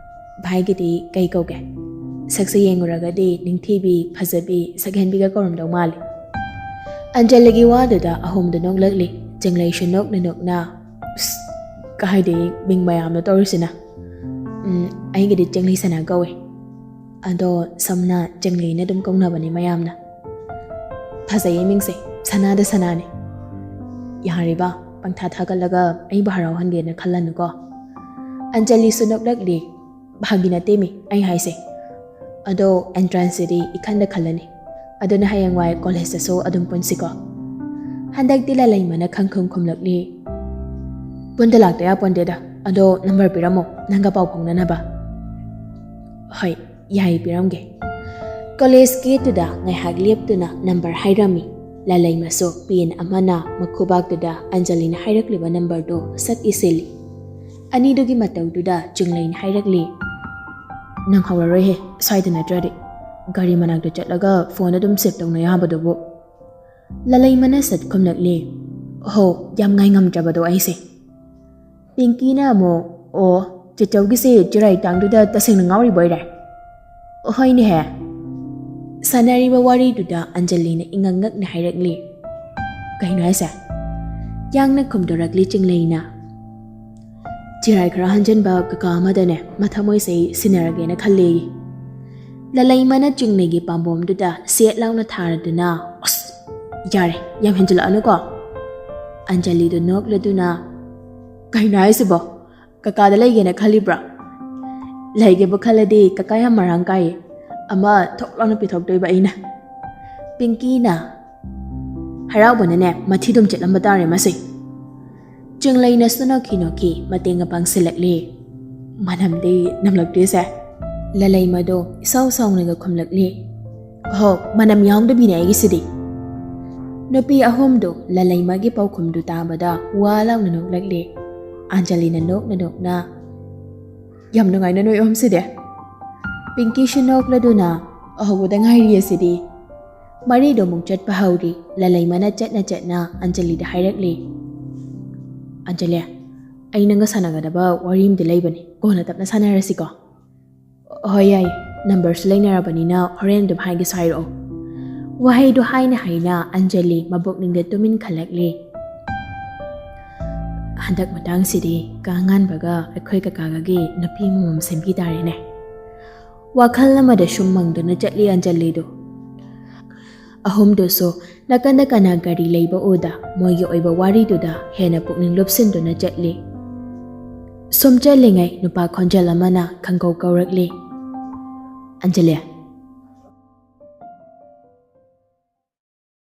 "ꯚꯥꯏꯒꯤꯗꯤ ꯀꯩ ꯀꯧꯒꯦ? ꯁꯛꯁꯦ ꯌꯦꯡꯉꯨꯔꯒꯗꯤ ꯅꯤꯡꯊꯤꯕꯤ, ꯐꯖꯕꯤ, ꯁꯛꯍꯦꯟꯕꯤꯒ ꯀꯧꯔꯝꯗꯧ ꯃꯥꯜꯂꯤ"꯫ ꯑꯟꯖꯂꯤꯒꯤ ꯋꯥꯗꯨꯗ ꯑꯍꯨꯝꯗꯣ ꯅꯣꯛꯂꯛꯂꯤ꯫ ꯆꯤꯡꯂꯩꯁꯨ ꯅꯣꯛꯅ ꯅꯣꯛꯅ, "ꯑꯁ, ꯀꯥꯏꯗꯩ ꯃꯤꯡ ꯃꯌꯥꯝꯅꯣ ꯇꯧꯔꯤꯁꯤꯅ? ꯎꯝ, ꯑꯩꯒꯤꯗꯤ ꯆꯤꯡꯂꯩ ꯁꯅꯥ ꯀꯧꯏ꯫ ꯑꯗꯣ ꯁꯝꯅ ꯆꯤꯡꯂꯩꯅ ꯑꯗꯨꯝ ꯀꯧꯅꯕꯅꯤ ꯃꯌꯥꯝꯅ"꯫ "ꯐꯖꯩꯌꯦ ꯃꯤꯡꯁꯦ, ꯁꯅꯥꯗ ꯁꯅꯥꯅꯦ꯫ ꯌꯥꯔꯤꯕ, ꯄꯪꯊꯥ ꯊꯥꯒꯠꯂꯒ ꯑꯩꯕꯨ ꯍꯔꯥꯎꯍꯟꯒꯦꯅ ꯈꯜꯂꯅꯨꯀꯣ"꯫ ꯑꯟꯖꯂꯤꯁꯨ ꯅꯣꯛꯂꯛꯂꯤ꯫ "ꯐꯥꯒꯤ ꯅꯠꯇꯦꯃꯤ ꯑꯩ ꯍꯥꯏꯁꯦ꯫ ꯑꯗꯣ ꯑꯦꯟꯇ꯭ꯔꯥꯟꯁꯁꯤꯗꯤ ꯏꯈꯟꯗ ꯈꯜꯂꯅꯤ꯫ ꯑꯗꯨꯅ ꯍꯌꯦꯡꯋꯥꯏ ꯀꯣꯂꯦꯖꯇꯁꯨ ꯑꯗꯨꯝ ꯄꯨꯟꯁꯤꯀꯣ"꯫ ꯍꯟꯗꯛꯇꯤ ꯂꯂꯩꯃꯅ ꯈꯪꯈꯨꯝ ꯈꯨꯝꯂꯛꯂꯤ꯫ "ꯄꯨꯟꯗ ꯂꯥꯛꯇ ꯌꯥꯄꯣꯟꯇꯦꯗ꯫ ꯑꯗꯣ ꯅꯝꯕꯔ ꯄꯤꯔꯝꯃꯣ, ꯅꯪꯒ ꯄꯥꯎ ꯐꯥꯎꯅꯅꯕ"꯫ "ꯍꯣꯏ, ꯌꯥꯏ, ꯄꯤꯔꯝꯒꯦ"꯫ ꯀꯣꯂꯦꯖ ꯒꯦꯠꯇꯨꯗ ꯉꯥꯏꯍꯥꯛ ꯂꯦꯞꯇꯨꯅ ꯅꯝꯕꯔ ꯍꯥꯏꯔꯝꯃꯤ꯫ ꯂꯂꯩꯃꯁꯨ ꯄꯦꯟ ꯑꯃꯅ ꯃꯈꯨꯕꯥꯛꯇꯨꯗ ꯑꯟꯖꯂꯤꯅ ꯍꯥꯏꯔꯛꯂꯤꯕ ꯅꯝꯕꯔꯗꯨ ꯁꯠ ꯏꯁꯤꯜꯂꯤ꯫ ꯑꯅꯤꯗꯨꯒꯤ ꯃꯇꯧꯗꯨꯗ ꯆꯤꯡꯂꯩꯅ ꯍꯥꯏꯔꯛꯂꯤ, "ꯅꯪꯍꯧꯔꯔꯣꯏꯍꯦ, ꯁ꯭ꯋꯥꯏꯗ ꯅꯠꯇ꯭ꯔꯗꯤ꯫ ꯒꯥꯔꯤ ꯃꯅꯥꯛꯇ ꯆꯠꯂꯒ ꯐꯣꯟ ꯑꯗꯨꯝ ꯁꯦꯞ ꯇꯧꯅ ꯌꯥꯕꯗꯨꯕꯨ"꯫ ꯂꯂꯩꯃꯅ ꯁꯠ ꯈꯨꯝꯂꯛꯂꯤ, "ꯍꯣ, ꯌꯥꯝ ꯉꯥꯏ ꯉꯝꯗ꯭ꯔꯕꯗꯣ ꯑꯩꯁꯦ"꯫ ꯄꯤꯡꯀꯤꯅ ꯑꯃꯨꯛ, "ꯑꯣ, ꯆꯦꯆꯧꯒꯤꯁꯦ ꯆꯤꯔꯥꯏ ꯇꯥꯡꯗꯨꯗ ꯇꯁꯦꯡꯅ ꯉꯥꯎꯔꯤꯕ ꯑꯣꯏꯔꯦ"꯫ "ꯍꯣꯏꯅꯦꯍꯦ"꯫ ꯁꯥꯟꯅꯔꯤꯕ ꯋꯥꯔꯤꯗꯨꯗ ꯑꯟꯖꯂꯤꯅ ꯏꯉꯛ ꯉꯛꯅ ꯍꯥꯏꯔꯛꯂꯤ, "ꯀꯩꯅꯣ ꯍꯥꯏꯁꯦ?" ꯌꯥꯡꯅ ꯈꯨꯝꯗꯣꯔꯛꯂꯤ ꯆꯤꯡꯂꯩꯅ꯫ "ꯆꯤꯔꯥꯏ ꯈꯔ ꯍꯟꯖꯤꯟꯕ ꯀꯀꯥ ꯑꯃꯗꯅꯦ ꯃꯊꯃꯣꯏꯁꯦ ꯁꯤꯟꯅꯔꯒꯦꯅ ꯈꯜꯂꯦꯌꯦ"꯫ ꯂꯂꯩꯃꯅ ꯆꯤꯡꯂꯩꯒꯤ ꯄꯥꯝꯕꯣꯝꯗꯨꯗ ꯁꯦꯠ ꯂꯥꯎꯅ ꯊꯥꯔꯗꯨꯅ, "ꯑꯁ, ꯌꯥꯔꯦ, ꯌꯥꯝ ꯍꯦꯟꯖꯤꯜꯂꯛꯑꯅꯨꯀꯣ"꯫ ꯑꯟꯖꯂꯤꯗꯨ ꯅꯣꯛꯂꯗꯨꯅ, "ꯀꯩꯅꯣ ꯍꯥꯏꯁꯤꯕꯣ? ꯀꯀꯥꯗ ꯂꯩꯒꯦꯅ ꯈꯜꯂꯤꯕ꯭ꯔꯣ?" "ꯂꯩꯒꯦꯕꯨ ꯈꯜꯂꯗꯤ ꯀꯀꯥ ꯌꯥꯝ ꯃꯔꯥꯡ ꯀꯥꯏꯌꯦ꯫ ꯑꯃ ꯊꯣꯛ ꯂꯥꯎꯅ ꯄꯤꯊꯣꯛꯇꯣꯏꯕ ꯑꯩꯅ꯫ ꯄꯤꯡꯀꯤꯅ ꯍꯔꯥꯎꯕꯅꯅꯦ ꯃꯊꯤꯗꯨꯝ ꯆꯦꯠꯂꯝꯕ ꯇꯥꯔꯦ ꯃꯁꯤ꯫ ꯆꯤꯡꯂꯩꯅꯁꯨ ꯅꯣꯛꯈꯤ ꯅꯣꯛꯈꯤ ꯃꯇꯦꯡꯒ ꯄꯥꯡꯁꯤꯜꯂꯛꯂꯤ꯫ "ꯃꯅꯝꯗꯤ ꯅꯝꯂꯛꯇꯦꯁꯦ?" ꯂꯂꯩꯃꯗꯣ ꯏꯁꯥꯎ ꯁꯥꯎꯅꯒ ꯈꯨꯝꯂꯛꯂꯤ꯫ "ꯑꯍꯣ, ꯃꯅꯝ ꯌꯥꯎꯗꯕꯤꯅꯦ ꯑꯩꯒꯤꯁꯤꯗꯤ꯫" ꯅꯨꯄꯤ ꯑꯍꯨꯝꯗꯣ ꯂꯂꯩꯃꯒꯤ ꯄꯥꯎꯈꯨꯝꯗꯨ ꯇꯥꯕꯗ ꯋꯥ ꯂꯥꯎꯅ ꯅꯣꯛꯂꯛꯂꯤ꯫ ꯑꯟꯖꯂꯤꯅ ꯅꯣꯛꯅ ꯅꯣꯛꯅ, "ꯌꯥꯝ ꯅꯨꯡꯉꯥꯏꯅ ꯅꯣꯏ ꯑꯍꯨꯝꯁꯤꯗꯤ꯫" ꯄꯤꯡꯀꯤꯁꯨ ꯅꯣꯛꯂꯗꯨꯅ, "ꯑꯍꯧꯕꯗ ꯉꯥꯏꯔꯤꯌꯦ ꯁꯤꯗꯤ꯫" ꯃꯔꯤꯗꯣ ꯑꯃꯨꯛ ꯆꯠꯄ ꯍꯧꯔꯤ꯫ ꯂꯂꯩꯃꯅ ꯆꯠꯅ ꯆꯠꯅ ꯑꯟꯖꯂꯤꯗ ꯍꯥꯏꯔꯛꯂꯤ, "ꯑꯟꯖꯂꯤ, ꯑꯩ ꯅꯪꯒ ꯁꯥꯟꯅꯒꯗꯕ ꯋꯥꯔꯤ ꯑꯃꯗꯤ ꯂꯩꯕꯅꯤ, ꯀꯣꯟꯅ ꯇꯞꯅ ꯁꯥꯟꯅꯔꯁꯤꯀꯣ?" "ꯍꯣꯏ, ꯌꯥꯏ, ꯅꯝꯕꯔꯁꯨ ꯂꯩꯅꯔꯕꯅꯤꯅ ꯍꯣꯔꯦꯟ ꯑꯗꯨꯝ ꯍꯥꯏꯒꯦꯁꯨ ꯍꯥꯏꯔꯛꯑꯣ꯫" ꯋꯥꯍꯩꯗꯣ ꯍꯥꯏꯅ ꯍꯥꯏꯅ ꯑꯟꯖꯂꯤ ꯃꯕꯣꯛꯅꯤꯡꯗ ꯇꯨꯃꯤꯟ ꯈꯜꯂꯛꯂꯤ꯫ "ꯍꯟꯗꯛ ꯃꯇꯥꯡꯁꯤꯗꯤ ꯀꯥ ꯉꯥꯟꯕꯒ ꯑꯩꯈꯣꯏ ꯀꯀꯥꯒꯒꯤ ꯅꯨꯄꯤ ꯑꯃꯃꯝ ꯁꯦꯝꯕꯤ ꯇꯥꯔꯦꯅꯦ꯫" ꯋꯥꯈꯜ ꯑꯃꯗ ꯁꯨꯝ ꯃꯪꯗꯨꯅ ꯆꯠꯂꯤ ꯑꯟꯖꯂꯤꯗꯨ꯫ ꯑꯍꯨꯝꯗꯨꯁꯨ ꯅꯥꯀꯟ ꯅꯥꯀꯟꯅ ꯒꯥꯔꯤ ꯂꯩꯕ ꯎꯗ ꯃꯣꯏꯒꯤ ꯑꯣꯏꯕ ꯋꯥꯔꯤꯗꯨꯗ ꯍꯦꯟꯅ ꯄꯨꯛꯅꯤꯡ ꯂꯨꯞꯁꯤꯟꯗꯨꯅ ꯆꯠꯂꯤ꯫ ꯁꯨꯝ ꯆꯠꯂꯤꯉꯩ ꯅꯨꯄꯥ ꯈꯣꯟꯖꯦꯜ ꯑꯃꯅ ꯈꯪꯀꯧ ꯀꯧꯔꯛꯂꯤ, "ꯑꯟꯖꯂꯤ,